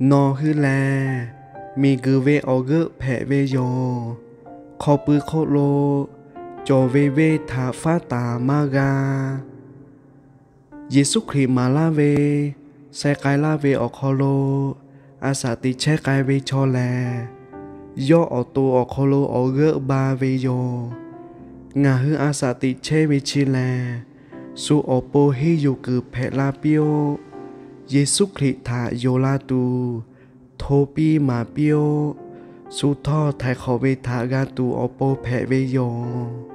Nawˬ hui lehˬ, miˬguiˬ ve awˬ g'euˆ hpehꞈ ve yoˬ. Hk'aw pui hk'oˆ lo cawˬ ve venˇ htaꞈ faˉ taˍ maˇ g'a. Yeˍsuˆ Hkriꞈ maˍ laˇ ve, sheh k'ai laˇ ve awˬ hk'aw lo a shaꞈ teꞈ chehˇ k'ai ve chaw lehˬ, yawˇ awˬ to awˬ hk'aw lo awˬ g'euˆ ba ve yoˬ. Ngaˬ hui a shaꞈ teꞈ chehˇ ve chi lehˬ, shu awˬ pon henˇ yuˬ kuiˬ hpehꞈ la piˇ-oˆ. Yeˍsuˆ Hkriꞈ htaꞈ yonˍ la tuˬ, hto piˇ maˍ piˇ-oˆ. Shu htawˇ htaiˍ hk'awꞈ ve htaꞈ g'a tuˬ awˬ pon hpehꞈ ve yoˬ.